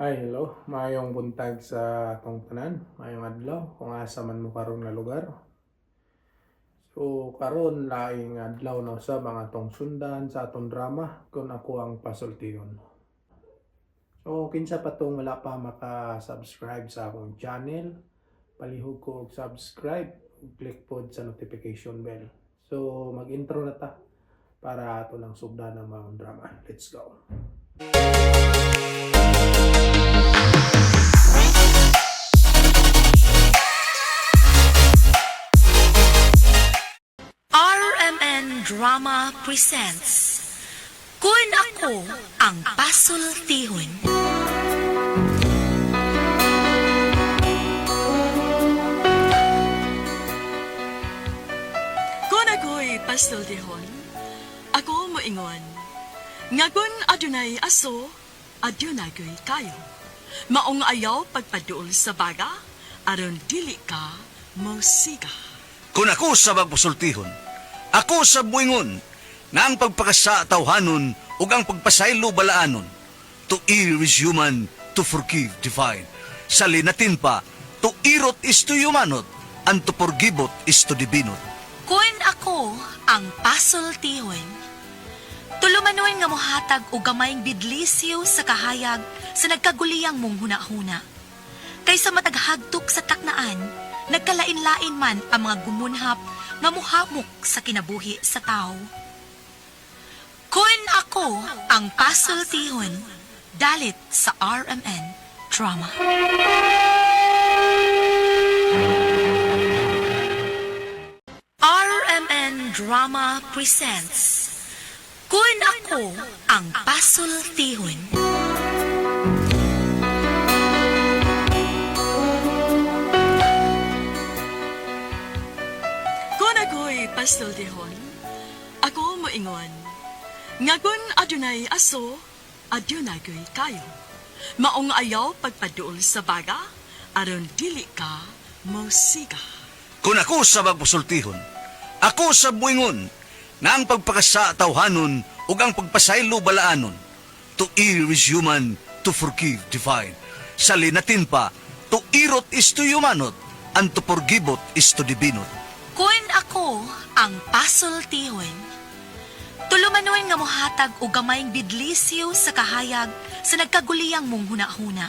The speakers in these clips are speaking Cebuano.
Hi, hello. Maayong buntag sa atong tanan. Maayong adlaw kung asa man mo karon nga lugar. So karon laing adlaw na usab ang atong sundan sa atong drama Kung Ako ang Pasultihon. So kinsa pa tong wala pa maka-subscribe sa akong channel, palihog ko og subscribe ug click pod sa notification bell. So mag-intro na ta para ato lang sugdan ang mga drama. Let's go. RMN Drama Presents Kun Ako ang Pasultihon. Kung ako'y pastultihon, ako moingon. Nga kun adunay aso, adunay ko'y kayo. Maong ayaw pagpaduol sa baga, aron dili ka mosiga. Kung ako sa magpasultihon, ako sa buingon, na ang pagpakasa tawhanon ug ang pagpasaylo balaanon. To err is human, to forgive divine. Sa linatin pa, to irot is to humanot, and to forgivot is to divinot. Kun ako ang pasultihon. Tulumanon nga mohatag og gamayng bidlisyo sa kahayag sa nagkaguliyang mong hunahuna. Kaysa mataghagtok sa taknaan, nagkalain-lain man ang mga gumunhap nga muhamok sa kinabuhi sa tao. Kun ako ang pasultihon, dalit sa RMN Drama. RMN Drama Presents Kun Ako ang Pasultihon. Kung ako'y pastultihon, ako moingon. Nga kun adunay aso, adunay ko'y kayo. Maong ayaw pagpaduol sa baga, aron dili ka mosiga. Kung ako sa magpasultihon, ako sa buingon, na ang pagpakasa tawhanon ug ang pagpasaylo balaanon. To err is human, to forgive divine. Sa linatin pa, to irot is to humanot, and to forgivot is to divinot. Kun ako ang pasultihon. Tulumanon nga mohatag og gamayng bidlisyo sa kahayag sa nagkaguliyang mong hunahuna.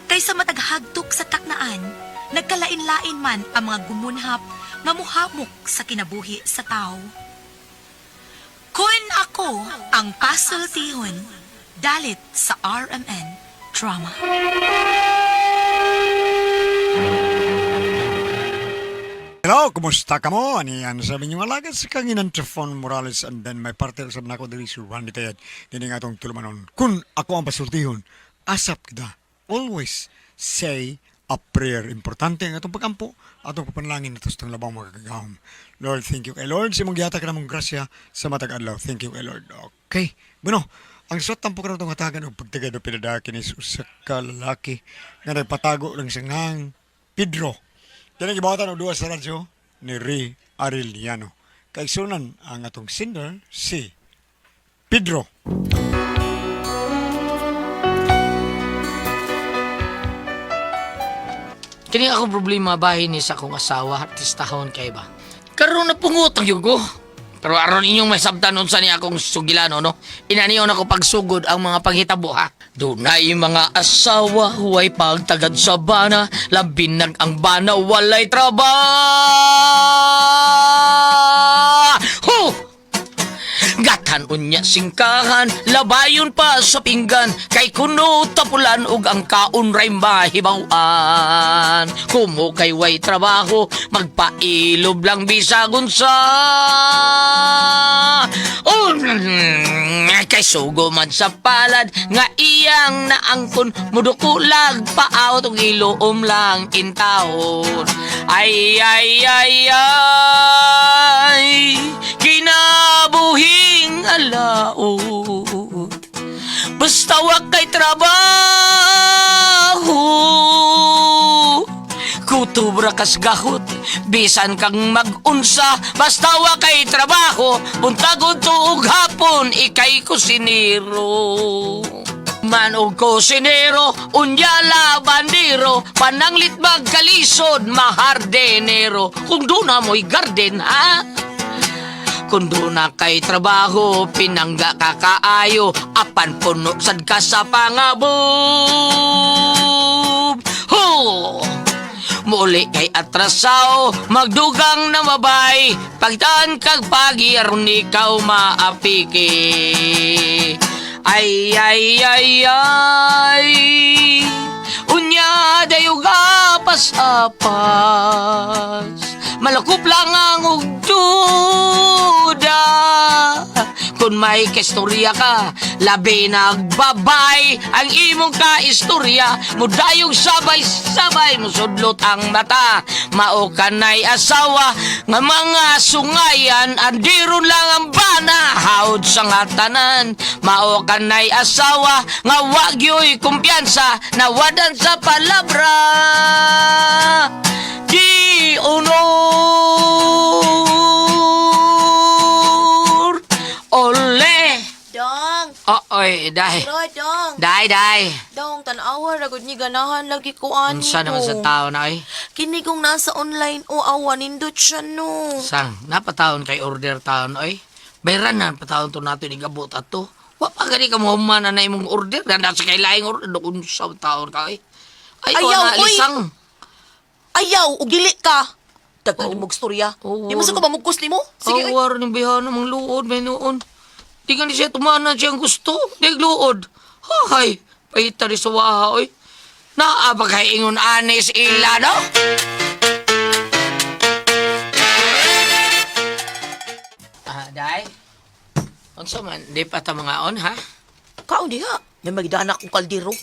Kaysa mataghagtok sa taknaan, nagkalain-lain man ang mga gumunhap nga muhamok sa kinabuhi sa tao. Kun ako ang pasultihon, dalit sa RMN Drama. Hello, kumusta ka mo? Aniyan sa inyong alaga sa kanginan Trefon Morales and then may parte usab nako diri si Randy Tayad. Dini nga atong tulumanon. Kun ako ang pasultihon, asap kita. Always say a prayer. Importante ang atong pagampo, atong papanalangin nato sa atong labang makakagahom. Lord, thank you kay Lord. Sa imong gihatag namong grasya sa matag adlaw. Thank you kay Lord. Okay. Bueno, ang suot tampo karon itong hatagan og pagtagad o pinadaki ni usa ka lalaki nga nagpatago lang sa ngang Pedro. Yan ang gibawatan og duha sa radyo ni Ray Arellano. Kaigsunan ang atong singer si Pedro. Kini ako problema bahin ni sa akong asawa, artistahon kay ba. Karon na pungutang yun ko. Pero aron inyong may sabtan unsa ni akong sugilano no. Inaniyon ako pagsugod ang mga panghitabo ha. Dunay mga asawa huway pagtagad sa bana, labinag ang bana walay trabaho. Gatan unya singkahan, labayon pa sa pinggan, kay kuno tapulan ug ang kaon ray mahibaw-an. Kumo kay way trabaho, magpailob lang bisag unsa. Oh, kay sugo man sa palad nga iyang naangkon mudukulag paawt ug iloom lang intawon. Ay ay ay ay, kinabuhing alaot. Basta wa kay trabaho, kutob ra kas gahot, bisan kang mag-unsa, basta wa kay trabaho, buntag udto ug hapon, ikay kusinero. Man og kusinero, unya labandero, pananglit magkalisod, mahardenero. Kung doon na mo'y garden, ha? Kung doon na kay trabaho, pinangga ka kaayo, apan puno sad ka sa pangabob. Ho! Muli kay atrasaw, magdugang na mabay, pagtaan kag pagi, aron ikaw maapiki. Ay, ay, ay, ay, unya dayo gapas-apas, malakop lang ang ugduda. Kung may kaistorya ka, labi nagbabay ang imong kaistorya. Mudayog sabay-sabay, musudlot ang mata. Mao kanay asawa, nga mga sungayan, andiron lang ang bana, haod sa nga tanan. Mao kanay asawa, nga wagyo'y kumpiyansa, nawadan sa palabra. Di honor. Ole! Dong, Oy, day. bro, dong. Day, day. Dong, tanawa ra gud ni ganahan lagi ko ani. Unsa naman sa tao na ay? Kini kung nasa online o awa nindot siya no. Sang, napataon kay order taon oy. Bayran na pataon to nato ni gabot ato. Wa pa gani ka mo na na imong order. Ganda sa kay laing order unsa taon ka oy. Ay, Ayaw, na oy. lisang. Ayaw, ug dili ka. Daghan oh. Mong storya. Oh, Di mo sa ko mamugkos nimo? Sige, Sige, oy. awar ni bihana mang luod may noon. Di ka ni siya tumana siyang gusto. Di luod. Hay, pahita ni sa waha oy. Naa ba kay ingon anis ila no? Ah, day. Unsa man, di pa ta mga on ha? Kaon diha. May magdana akong kaldero.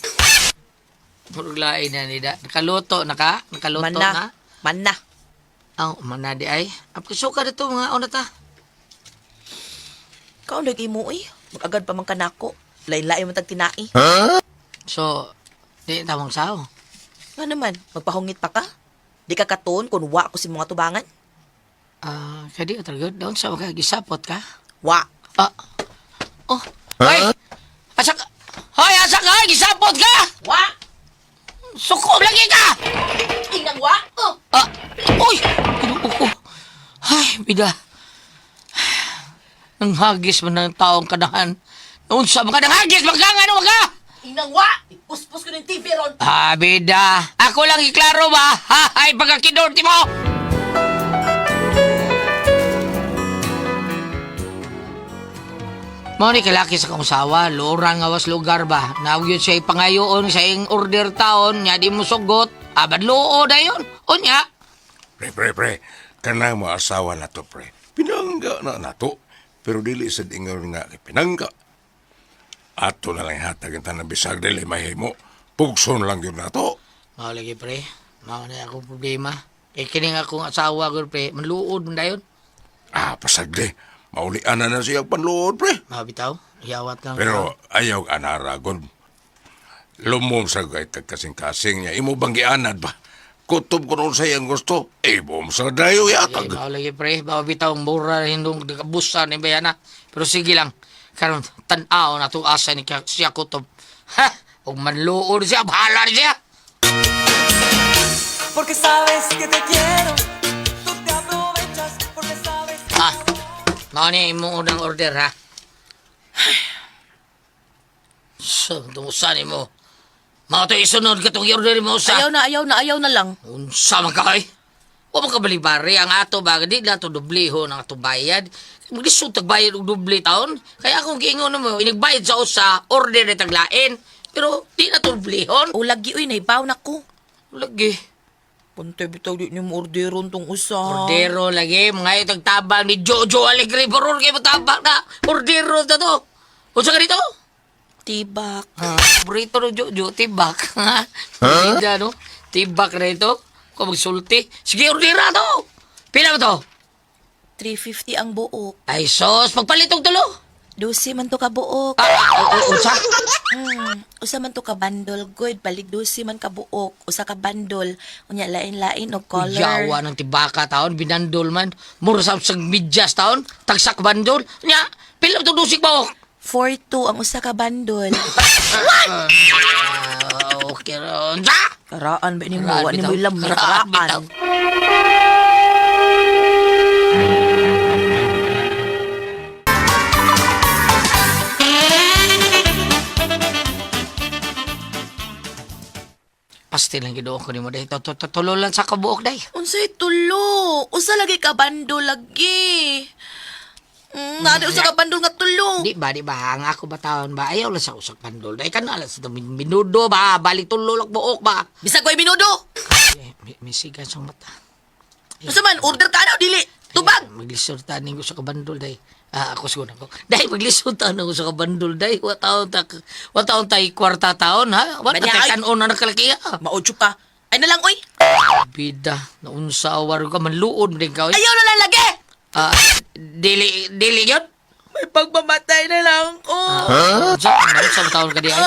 Murag lain na nida. Nakaluto na ka? Nakaluto Mana. na? Mana. Aw, mana di ay. Apkasuka dito mga on na ta. Kaon lagi mo oy. Magagad pa man kanako. Lain-lain man tag tinai. So, di tamang sao. Nga naman, magpahungit pa ka? Di ka katuon kung wa ko si mga tubangan? Ah, kadi talaga doon sa mga gisapot ka. Wa. Ah. Oh. Hoy. Asa ka? Hoy, asa ka? Gisapot ka? Wa! Suko lagi ka. Inang wa! Oh. Ah. Uy, kinuko ko. Ay, bida. Nang hagis man ng taong kanahan. Unsa man ka nang hagis magkangan wa ka? Inang wa! Ipuspos ko ng TV ron. Ah, bida. Ako lang iklaro ba? Ha, ay pagkakidorti mo. Mao ni kalaki sa kong sawa, lorang nga was lugar ba. Nawag yun siya ipangayoon sa iyong order taon, nya di mo sugot. Abad loo dayon. Unya. Pre, pre, pre. Kanang mo asawa na to, pre. Pinangga na na to. Pero dili sad ingon nga kay pinangga. Ato na lang hatag ang tanang bisag dili mahimo. Pugson lang yun na to. Mao lagi pre. Mao na akong problema. Kay kini nga akong asawa gud pre, manluod man dayon. Ah, pasagli. Maulian na na siya panluod, pre. Mao bitaw, yawat lang. Pero ayaw anara, god. Lumom sa kay kasing-kasing niya. Imo bang gianad ba? Kutob ko noon sa iyang gusto. Ibom sa dayo Eh, yatag. mao lagi pre, mao bitaw ang mura hindong nagabusan ni bayana. Pero sige lang, karon tan-aw na to asa ni siya kutob. Ha! Ug manluod siya, bahala ni siya. Porque sabes que te quiero, tú te aprovechas porque sabes Ah, mao ni imong unang order ha. So, tumusan mo. Mao to isunod katong i-order mo sa. Ayaw na, ayaw na, ayaw na lang. Unsa man ka ay? Wa man ka balibari ang ato ba di na to doblehon ang ato bayad. Maglisod tag bayad og doble taon. Kaya akong giingon mo inigbayad sa usa order ni taglain. Pero di na to doblehon. O lagi uy, naibaw na ko. Lagi. Puntay bitaw di niyo mo orderon tong usa. Ordero lagi mga itag tabang ni Jojo Alegre boror kay tabang na. Ordero ta to. Unsa ka dito? Tibak. Ah, paborito ni Jojo tibak. Ha? Huh? No? Tibak na ito. Kung magsulti. Sige, ordera to. Pila ba to? 350 ang buok. Ay, sos, pagpalit og tulo. 12 man to ka buok. Ah, ah, oh, unsa? Usa man to ka bundle good, balig 12 man ka buok. Usa ka bundle, unya lain-lain og color. Yawa ng tibaka taon, binandol man. Mura sa sag medyas taon, tagsak bandol. Nya, pila to dusik ba? 4-2 ang usa ka bandol. Ah, okay ron. Ah! Karaan ba ni mo? Karaan Wa ni mo bitaw. ilam Karaan karaan. bitaw. Pastil lang giduo ko nimo day. Tulo lang sa kabuok day. Unsay tulo? Usa lagi ka bandol lagi. Naa di usa ka bandol nga tulo. Di ba, di ba? Ang ako ba taon ba? Ayaw lang sa usak pandol. Day kana lang sa minudo ba? Balik tulo lang buok ba? Bisag way minudo. Eh, may sigan sa mata. Unsa man order ka na o dili? Tubag. Maglisod ta ning usa ka bandol day. Ah, ako siguro ako. Day maglisod ta ning usa ka bandol day. Wa taon ta wa taon tay kwarta taon ha. Wa ta Banya, ay. kanon na nakalakiya. Maudyo ka. Ay na lang oy. Bida, naunsa war ka manluod din ka. Oy. Ayaw na lang lagi. Ah, dili dili gyud. May pagmamatay na lang ko. Huh? Unsa naunsa ba taon ka di ay?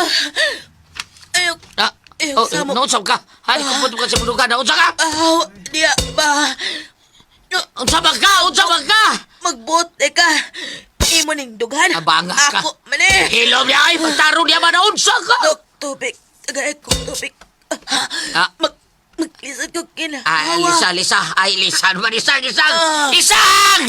Ayaw. Ah, Eh, oh, sa mo- naunsa ka? Hay, kumpot ka sa bulugan. Naunsa ka? Aw, diya ba? Unsa ba ka? Unsa ba ka? Magbuot eh ka. Imo ning dughan. Abanga ka. Ako man eh. Hilom niya ay pagtaro niya ba naunsa ka? Dok, tubig. Tagay ko tubig. Ah. Mag maglisod ko kina. Ay, Lisa, Lisa. Ay, Lisa. Ano ba? Isang, isang! Ah. Isang!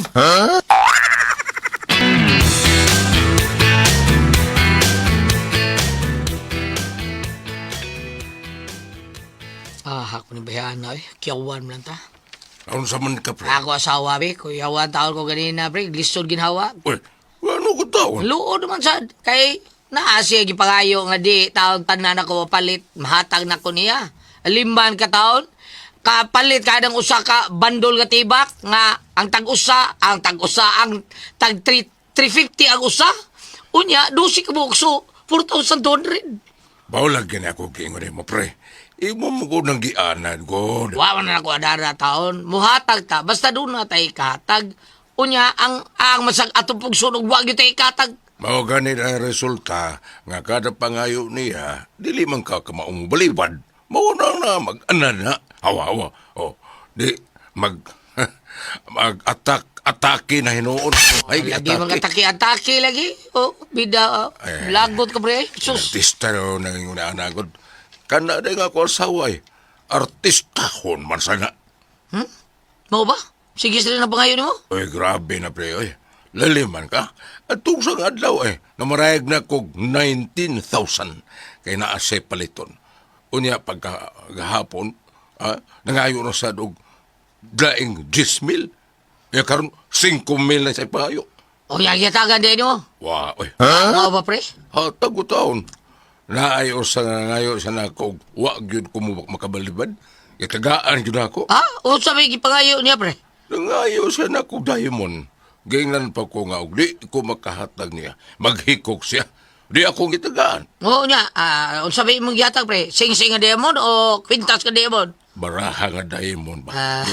Ah, ako ni bayaan na eh. Kiyawan mo lang ta. Unsa man ka, pre? Ako asawa, be. Kuyawan taon ko ganina, pre. Lisod ginhawa. Uy, ano ko taon? Luod naman sad. Kay naa siya gipangayo nga di taon tanan ako palit mahatag na ko niya. Limban ka taon kapalit kadang usa ka bandol nga tibak nga ang tag-usa, ang tag-usa ang tag 3 350 ang usa. Unya 12 ka buok so 4,200. Bawlag gani ako giingon nimo, pre. Imo mo ko nang gianan, god. Wa man na ako adara taon. Muhatag ta basta doon na tay katag. Unya ang ang masag atong pugsunog wa gyud tay katag. Mao gani ang resulta nga kada pangayo niya, dili man ka kamaong balibad. Mao na na mag-anan na. Awa awa. Oh, di mag mag-attack atake na hinuon. Ay, Lagi mga atake-atake lagi. Oh, bida, oh. Eh. Lagot ka pre. Sus. Artista raw nang ingon god. Kana di nga ako asawa eh. Artista hon man sana. Mao ba? Sige sila na pangayon mo. Oy, grabe na pre, oy. Laliman ka. At sang adlaw eh, namarayag na kog 19,000 kay naa siya paliton. Unya pagka gahapon, ah, nangayo na sad og daing 10,000. Ya karon 5,000 na sa payo. O yagitagan din mo. Wa, oy. Mao ba pre? Hatag ko taon. Naayo sa nangayo sa nako wa gyud ko mo makabalibad. Itagaan gyud ako. Ha? Unsa may gipangayo niya pre? Nangayo siya na ko diamond. Gingnan pa ko nga og di ko makahatag niya. Maghikog siya. Di ako gitagaan. Oo niya, ah, unsa may imong gihatag pre? Sing-sing nga diamond o kwintas nga diamond? Baraha nga diamond ba? Ah,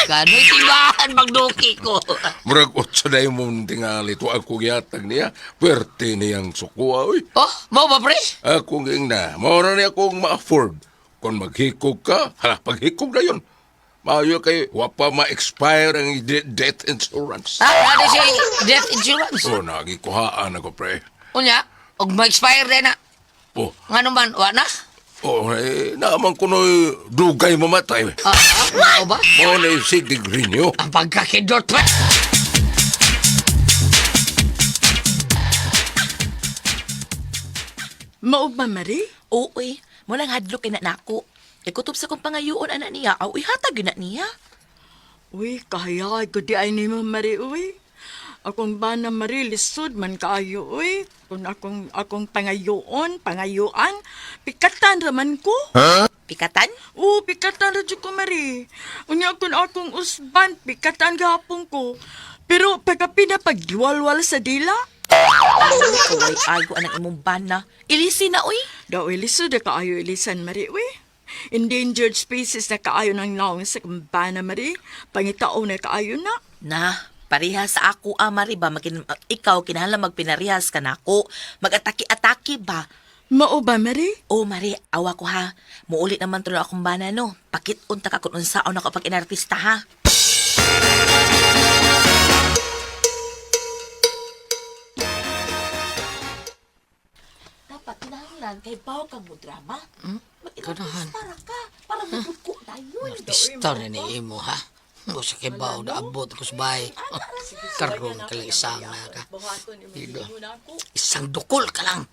kano'y tibahan magduki ko. Murag otsa diamond tingali to ako gihatag niya. Pwerte niyang sukuha oy. Oh, mao ba pre? Ako ging na. Mao na niya akong ma-afford. Kung maghikog ka, hala, paghikog na yun. Maayo kay wa pa ma-expire ang death insurance. Ha, ano si death insurance? Oh, nagikuhaan ako, pre. Unya, og ma-expire din na. Oh, Ngano man, wa na? oh, eh, naaman ko no'y dugay mamatay. Ah, ah, mao ba? Mao na yung sig renew. Ang pagkakidot pre. Mao ba, Marie? Oo, oy. Mo lang hadlok kay na nako. Kay kutob sa kong pangayoon ana niya, aw ihatag gyud na niya. Uy, kahayag ko di ay ni mo, Marie, uy. Akong bana, Marie, lisod man kaayo, uy. Kung akong, akong pangayoon, pangayuan, pikatan raman ko. Pikatan? Oo, pikatan ra jud ko, Marie. Unya kun akong usban, pikatan gahapon ko. Pero pagka pinapagdiwalwal sa dila, Uy, ayo anang imong bana. Ilisi na oy. daw lisod na kaayo ilisan, Marie, uy. Endangered species na kaayo ng naong sa kambana, Marie. Pangitao na kaayo na. Na, parehas sa ako ah, Mari ba Makin, ikaw kinahanglan magpinarehas ka nako. Magataki-ataki ba? Mao ba, Marie? Oh, Mari, awa ko ha. Muulit naman tulo akong bana no. Pakit-unta ka kung unsaon ako pag inartista ha. Ganahan kay baw kang mo drama. Ganahan. Mag-inartista ra ka para mubuko tayo. Artista na ni imo ha. Mo sa kibaw na abot ko sa bahay. Karon ka lang isang na ka. Dito. Isang dukol ka lang.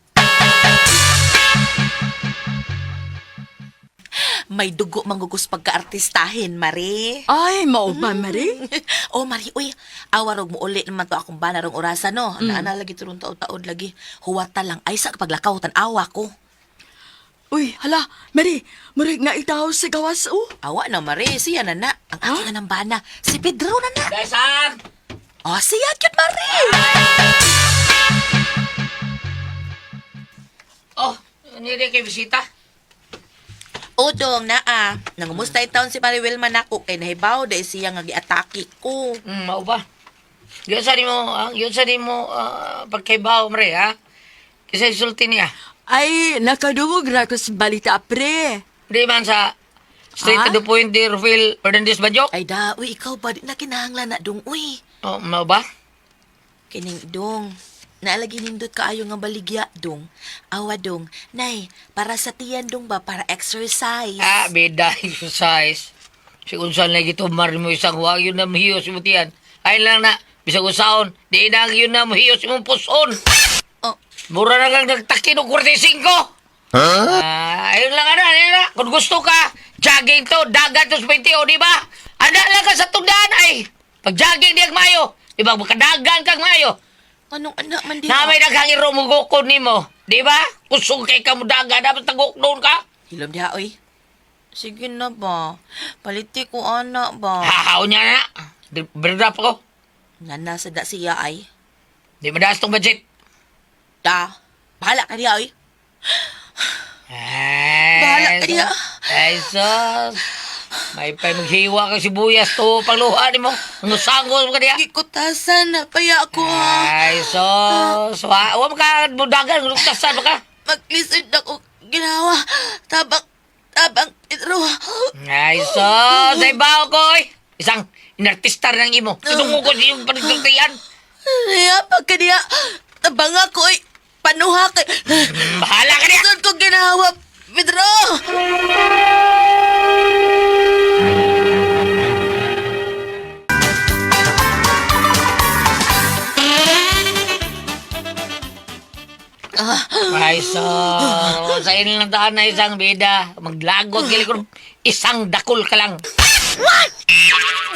May dugo manggugus pagka-artistahin, Mari. Ay, mao ba, Mari? Oh, Mari, uy. Awarog mo uli naman to akong bana rong orasa, no? Mm. Naana lagi turong taod-taod lagi. Huwata lang. Ay, sa paglakaw, tan-awa ko. Uy, hala, Mari, murag na itaw sa gawas, oh. Awa na, Mari. Siya na na. Ang aking na ng bana. Si Pedro na na. Daisang! Oh, siya, cute, Mari. Oh, nire kay bisita. Udong, naa. Nangumusta yung taon si Mari Wilma nako kay nahibaw dahil siya nga giatake ko. Mao ba? Yun sa nimo, yun sa nimo pagkaibaw mre ha. Kasi sulti niya. Ay, nakadungog ra ko sa balita, pre. Di man sa straight Ah? to the point, dear Phil Fernandez Bajok. Ay da, uy, ikaw ba? Di na kinahanglan na dong, uy. Oh, mao ba? Kining dong. Naalagi nindot kaayo nga baligya dong. Awa dong. Nay, para sa tiyan dong ba? Para exercise. Ah, bida exercise. Si unsan lagi tumar mo isang huwag yun na mahiyos mo tiyan. Ay lang na, bisag usaon, di na yun na mahiyos imong puson. Oh. Mura na kang nagtakin og 45. Huh? Ah, ayun lang ana, ayun na. Kung gusto ka, jogging to, dagat to sa 20, o di ba? Ana lang ka sa tugdaan ay. Pag jogging di mayo, di ba? Makadagan kag mayo. Anong anak man di? Na may daghang iro mo gukod nimo, di ba? Kusog kay ka mo dagan, dapat tagok doon ka. Hilom diha, oy. Sige na ba? Paliti ko anak ba? Hahaw niya na. Berdrap ako. Nana sa da siya ay. Di madaas tong budget. Da. Bahala ka diha, oy. Ay, Bahala ka diha. Ay, sus. May pay maghiwa kang sibuyas to pangluha nimo. Ang usangol mo ka diha. Gikutasan na paya ako ha. Ay, sus. Wa mo ka mudagan, luktasan mo ka. Maglisod ako ginawa. Tabang, tabang, Pedro. Ay, sus. Ay, bao ko, oy. Isang inartista ng imo. Tinungo ko siyong panagsultian. Niya, pagka niya, tabang ako ay panuha kay... Bahala ka diha. Saan ko ginawa, Pedro? Ay, sus. Sa ilang daan na isang bida. Maglagot, gilikod. Isang dakol ka lang.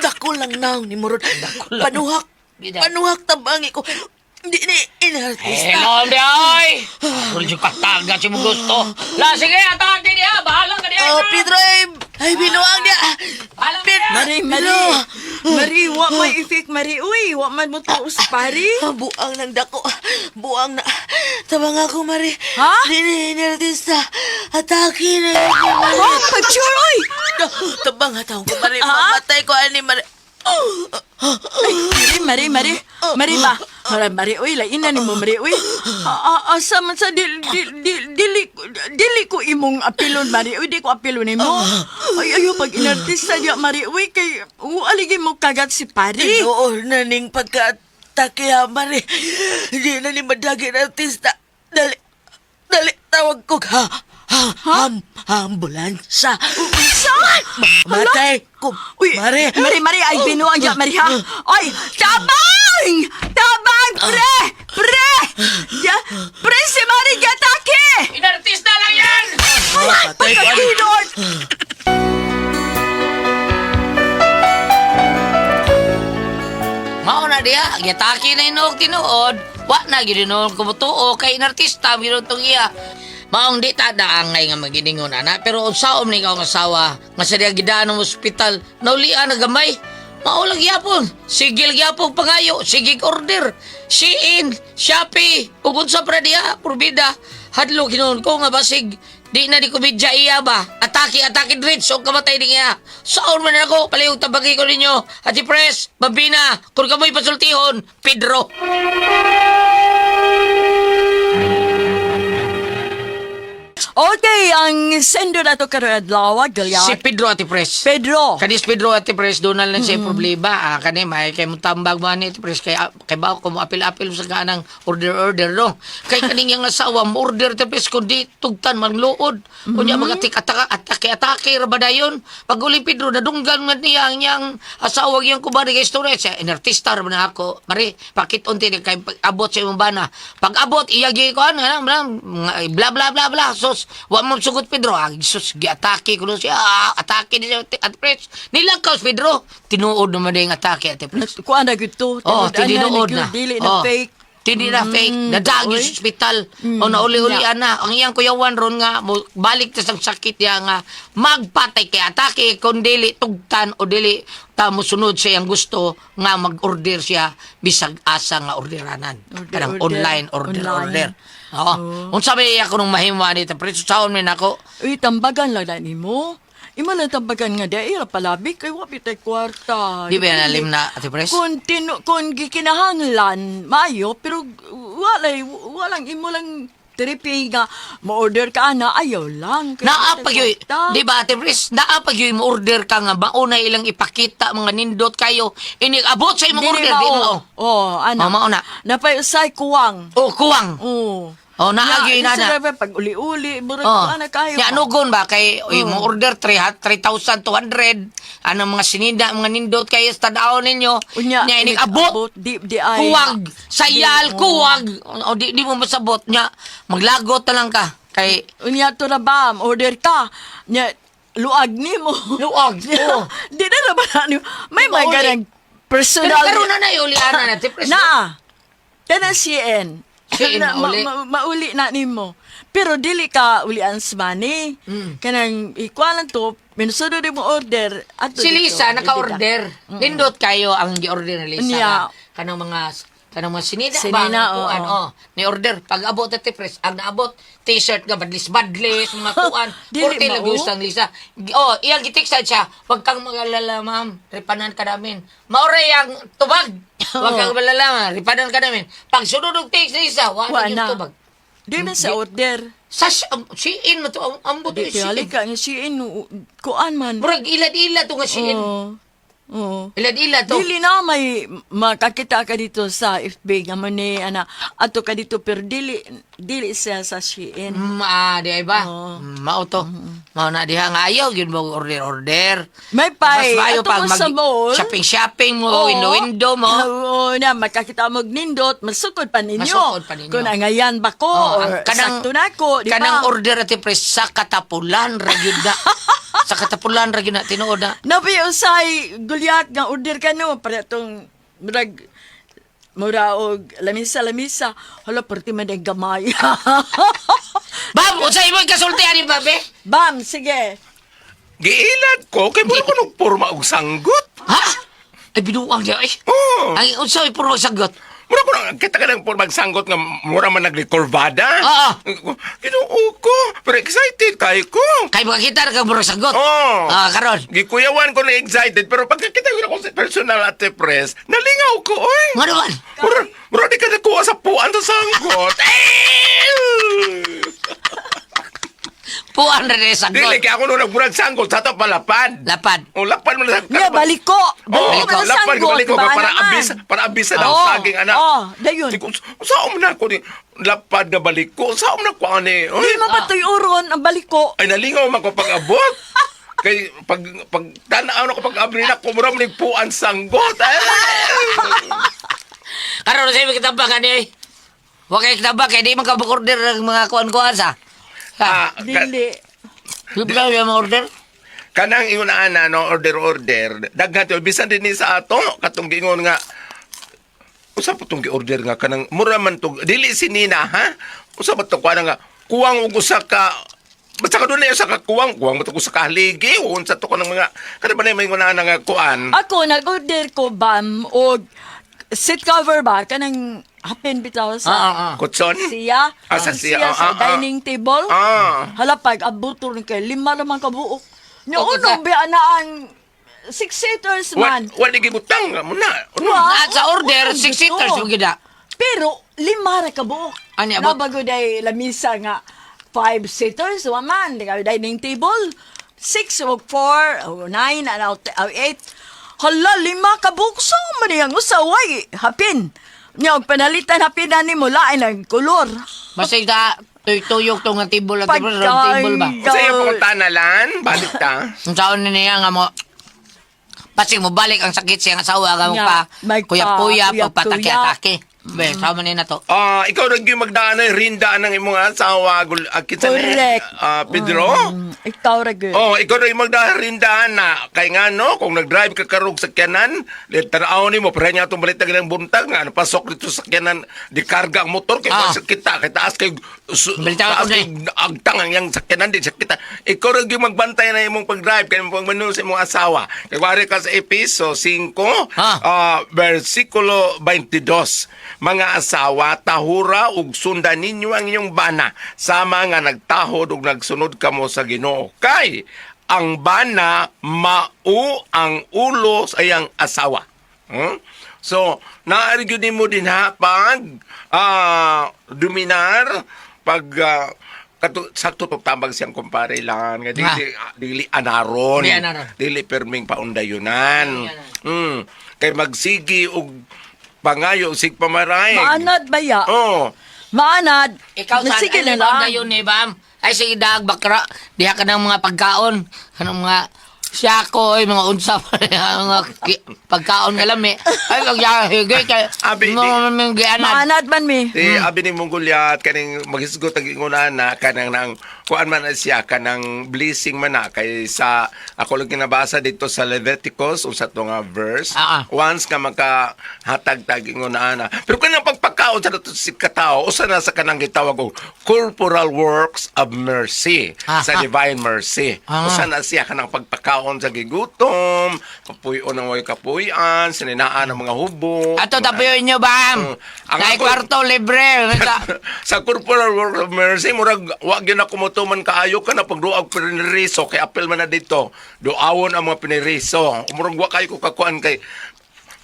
Dako lang naong ni Murod. lang. Panuhak, Bida. panuhak tabangi ko. Hindi ni inartista. Hello, di ay! Rul yung kataga si mo gusto. La, sige, atake niya! Bahala ka niya! Oh, Pedro, ay, ay binuang niya. Bahala ka Pedro, niya! Mari, Mari. Mari, wa may effect, Mari. Uy, wa man mo tuos, pare. Ah, buang ng dako. Buang na. Tabang ako, Mari. Ha? Hindi ni inartista. Atake na yun, Mari. Oh, pag-sure, uy! Tabang hataw ko, Mari. Ha? Mamatay ko, ani, Mari. Ay, Mari, Mari, Mari. Mari ba? Mari, Mari, uy, lain na ni mo, Mari, uy. Asa man sa dili, dili, dili, dili ko imong apilon, Mari, uy, di ko apilon nimo. Ay, ayo, pag inartista niya, Mari, uy, kay, aligin mo kagat si pare. Tinuol na ning pagka-atake, ha, Mari. Hindi na ni madagi na artista. Dali, dali, tawag ko ha. Ha, ham, ambulansya. Unsa? Matay ko, Uy, Mari. Mari, Mari, ay binuang niya, Mari, ha? Ay, tabang! Tabang, pre! Pre! Ya, pre, si Mari gatake! Inartista lang yan! Ay, pagkakinod! Mao na diya, gitaki na inuog tinuod. Wa na gyud inuog kumutuo kay inartista gyud tong iya. Maong di ta daangay nga maginingon ana, pero unsaon ni akong asawa nga sa diya gidaan ng ospital, naulian na gamay. Mao lang gyapon, sigil gyapon pangayo, sigig order, Shein, Shopee, ug unsa pa diya, purbida. Hadlo hinuon ko nga basig di na di komedya iya ba? Atake, atake diretso og kamatay ni iya. Saon man ako, palihog tabagi ko ninyo. Ati Pres, Babina, kung kamoy pasultihon, Pedro. Okay, ang sender na to karon adlaw, Galyat. Si Pedro, Ate Pres. Pedro. Kanis Pedro, Ate Pres, doon na lang siya problema. Ah, kani, may kay mong tambag mo ani, Ate Pres, kay, kay ba ko mo apil-apil sa kanang order-order, no? Kay kaning yung asawa mo order, Ate Pres, kundi tugtan magluod. Kunya mga atake-atake, ra ba dayon? Pag uling Pedro, nadunggan man niya ang niyang asawa iyang kubari kay istorya. Siya, inartista ra ba na ako. Mari, pakit unti ni kay pag abot sa imong bana. Pag abot, iyagi ko, ano, ano, ano, bla bla bla bla. Sus, wa mo sugot Pedro. Ah, sus, giatake ko siya. Ah, atake niya Ate Pres. Nilangkaw si Pedro. Tinuod naman din ang atake, Ate Pres. Kuan na gyud to. Oh, Tinuod-anan tinuod gyud, na. Dili na Oh. fake. Tindi na fake. Nadagi oy. sa ospital. O nauli-uli na. Ang iyang kuyawan ron nga, balik ta sa sakit niya nga, magpatay kay atake kung dili tugtan o dili ta mosunod sa iyang gusto nga mag-order siya bisag asa nga orderanan. Order, Kanang order. online order Online. order. Oo. Unsa may ako nung mahimo ani ta pero saon man ako. Uy, tambagan lang na nimo. Imo lang tambagan nga di ra palabi kay wa bitay kwarta. Di ba nalim na, Ate Pres? Kung tinu, kung gikinahanglan maayo pero walay walang imo lang tripping nga mo-order ka ana ayaw lang. Kay Naa wa pa tay gyud, kwarta. di ba Ate Pres? Naa pa gyud mo order ka nga mauna ilang ipakita mga nindot kayo. Ini abot sa imong Dili order di mao. mo. Oh, ana. Oh, mao na. Napay usay kuwang. Oh, kuwang. Oh. Oh, naa gyud Na, na. sa driver, pag uli-uli, murag Oh. ana kayo. Ya anugon ba kay oh. Mo order 3,200 ano mga sininda mga nindot kayo sa tadawon ninyo. Unya, Nya inig abot. Di ay. Kuwag, sayal, Di, oh. kuwag. O di, di mo masabot nya maglagot na lang ka kay Unya to na ba, order ka. Nya, luag nimo. Luag, oo. Di na na ba na nimo? May mga Mauli. ganang personal. Pero karon na na uli ana na Ate Pres. Na. Kana CN. CN, Na, mauli. mauli na nimo. Pero dili ka ulian sa money. Kanang ikuha lang to, minusunod mo order. Ato Si dito, Lisa dito. naka-order. Nindot kayo ang gi-order ni Lisa. Unya. nga Kanang mga sinida, Sinina, ba ang oo. kuan oh. Ni order pag abot Ate Pres, ang naabot t-shirt nga badlis badlis mga kuan. Dili Forte mao. lagi usang Lisa. Oh, iyang gitiksan siya. Wag kang mag-alala, ma'am. Ripanan ka namin. Maoray ang tubag. Wag kang mag-alala, ma'am. Ripanan ka namin. Pag sunod og text ni Lisa, wa Wa na yung na. tubag. Di man sa order. Sa siin mo to ang ambot Di ni siin. tingali ka nga CN. Kuan man. Murag ilad-ilad to nga siin. Oo. Oo. Ilad-ilad to. Dili na may makakita ka dito sa FB nga man ni ana ato ka dito pero dili dili siya sa Shein. Di ay ba? Oo. Mao to. Mao na diha nga ayaw gyud mo order order. May pay Mas maayo ato pag mo mag sa mall. shopping shopping mo, Oo. window window mo. Oo na makakita mo og nindot, masukod pa ninyo. Masukod pa ninyo. Kung angayan ba ko Oh, or ang kanang sakto na ko, di ba? Kanang order ati pre sa katapulan ra gyud na. Sa katapulan ra gyud na tinuod na. Nabi usay gulyat nga order ka no para tong murag mura og lamisa lamisa hala perti man ang gamay. Bam, unsa imong kasulti ani babe? Bam, sige. Giilad ko kay mura ko nagporma og sanggot. Ha? Ay binuang diya ay. Oo. Ay unsa may puro sagot? Mura ko nang kita ka ng porma og sanggot nga mura man nagrekorvada. Oo. Ginoo ko, pero excited kayo ko. Kay makakita ra ka puro sagot. Oo. Ah, karon. Gikuyawan ko na excited pero pagkakita ko na kung sa personal at press, nalingaw ko oy. Nga naman. Mura, mura di ka nakuha sa puan sa sanggot. Eh! Puan ra ni sagot. Dili kay ako nung nagmurag sanggot sa ato palapad. Lapad. O lapad mo na sa Nga, baliko. Oh, Baliko man ang lapad sanggot, baliko ba para naman? abis para abis na Oo. saging anak. Oo, dayon. Di ko saan man ako ni lapad na baliko, saan man ako ani. Oy. Di man patoy uron ang baliko. Ay nalingaw man ko pag-abot. Kay pag pag tan-aw na ko pag abri na ko mura man ni puan sanggot. Ay! Karon sa imong kitabang ani ay. Wa kay kitabang kay di man ka order ng mga kuan-kuan sa. Ha. Ah, ka- Dili. Di ba yung mga order? Kanang ingon ana no order order. Daghan to bisan din ni sa ato katong giingon nga usa pa tong gi-order nga kanang mura man to dili si Nina ha. Usa ba to kuan nga kuwang og usa ka basta ka dunay usa ka kuwang kuwang mo to usa ka haligi unsa to kanang mga kada ba na may ingon ana nga kuan. Ako nag-order ko bam og seat cover ba kanang hapin bitaw sa Kutson? siya. Ah, sa siya. Siya sa Ah, ah, ah. dining table. Ah. Hala pag abot rin kay lima naman kabuok. Nya Okay, uno ka- ba na ang six seaters man. Wa di gibutang mo na. Ano? Wa. Na, sa order, Unong six gusto? seaters yung gina. Pero lima ra kabuok. Ani, abot? Nabago day lamisa nga Five seaters, wa man, di ka dining table. Six o four o nine and o eight. Hala, lima ka bukso man yang usaway. Hapin. Nya og panalitan hapin na nimo lain ang kolor. Basta ta tuyok tong nga table at table, round table ba? Sa iyo pangutana lan, balik ta. Ang saon ni niya nga mo Pasig mo balik ang sakit siyang asawa nga mo Nga, pa may kuyap-kuyap pa- o patake-atake. Be, sama ni na to. Ah, ikaw rin yung magdaan ay rindaan ng imong asawa gul ah, kinsa ni? Correct. Ah, Pedro? Ikaw ra gyud. Oh, ikaw rin yung magdaan na kay nga no, kung nag-drive ka karog sa sakyanan, di tanaw nimo pero niya atong balitag ng buntag nga napasok dito sa sakyanan, di karga ang motor kay ah. Kita kay taas kay su, Balita taas ko na kay agtang ang yang sakyanan di sa kita. Ikaw rin yung magbantay na imong pag-drive kay imong pagmanuno sa imong asawa. Kay wari ka sa Episo 5, Ah. versikulo 22. Mga asawa, tahura ug sundan ninyo ang inyong bana sama nga nagtahod ug nagsunod kamo sa Ginoo. Kay ang bana mao ang ulo sa iyang asawa. Hmm? So, naarigyo nimo din ha pag dominar pag sakto to tambag siyang kumpare lang nga dili dili anaron. Dili anaron. Dili perming paundayunan. Kay magsigi og pangayo sig pamaray. Maanad ba ya? Oh. Maanad. Ikaw sa Sige na ay, lang. lang. Yun eh, bam. Ay sige dag bakra. Diha ka ng mga pagkaon. Kanang mga siyako ay mga unsa pa mga pagkaon nga lami. Ay magyahigay kay Abi, di- mga mga gianad. Maanad man mi. Di abi ni Monggoliat kaning maghisgot ang inguna na kanang nang kuan man na siya kanang blessing man na kay sa ako lang kinabasa dito sa Leviticus usa to nga verse. Once ka makahatag tag inguna na. Pero kanang pagpakaon sa dato si katao usa na sa kanang gitawag og corporal works of mercy sa divine mercy. Usa na siya kanang pagpakaon sa gigutom, kapuy-on ang way kapuy-an, sininaan ang mga hubo. Ato tapuyon nyo bam. Ang Nay kwarto libre. Sa corporal work of mercy murag wa gyud na kumutuman kaayo ka na pagduag piniriso kay apel man na dito duawon ang mga piniriso murag wa kayo ko kakuan kay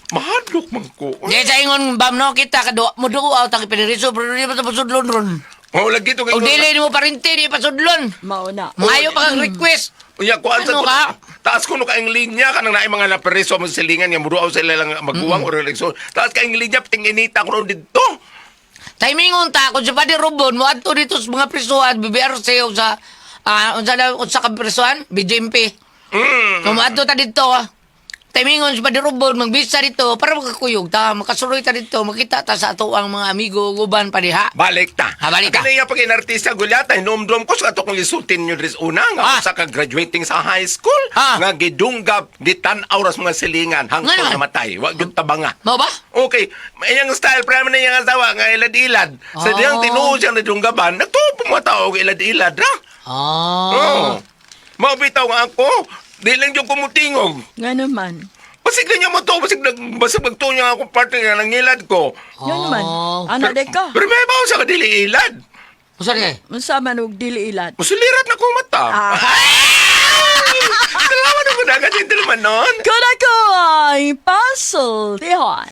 mahadlok man ko. Di sa ingon bam no kita kadua mo duaw ta piniriso pero di pa sa pasudlon ron. Oh, lagi to Og dili nimo parinti di pasudlon. Mao na. Maayo pa kang request. Unya kuan sa Ano ka? Taas kuno ka ang linya kanang naay mga naperiso mo silingan nga muduaw sila lang maguwang or eleksyon. Taas ka ang linya ting inita ko didto. Timingon ta kung si Padre Rubon mo adto dito sa mga prisuhan BBRC o sa unsa na unsa ka prisuhan BJMP. Kung moadto ta dito timingon si Padre Rubon magbisa dito para makakuyog ta makasuroy ta dito makita ta sa ato ang mga amigo ug uban pa diha. Balik ta. Ha, balik ta. Kaya pag inartista gulyata, hinumdum ko sa ato kong isutin nyo dres una nga usa ka graduating sa high school nga gidunggap gitan-aw ras mga silingan hangtod Nga naman. namatay. Wa gyud tabanga. Mao ba? Okay, iyang style prime na iyang asawa nga ilad-ilad. Sa diyang tinuod siyang nadunggaban, nagtuo mga tao og ilad-ilad ra. Oo. Mao bitaw nga ako, di lang yung kumutingog. Nga naman. Basig na niya mo to, basig, basig magtuo niya akong partner nga nangilad ko. Nga naman. Ano de ka? Pero may bawo siya kadili ilad. Usa di? Unsa man og dili ilad? Musulirat na kong mata. Salamat ako na, gentleman nun. Kun ako ay pasultihon.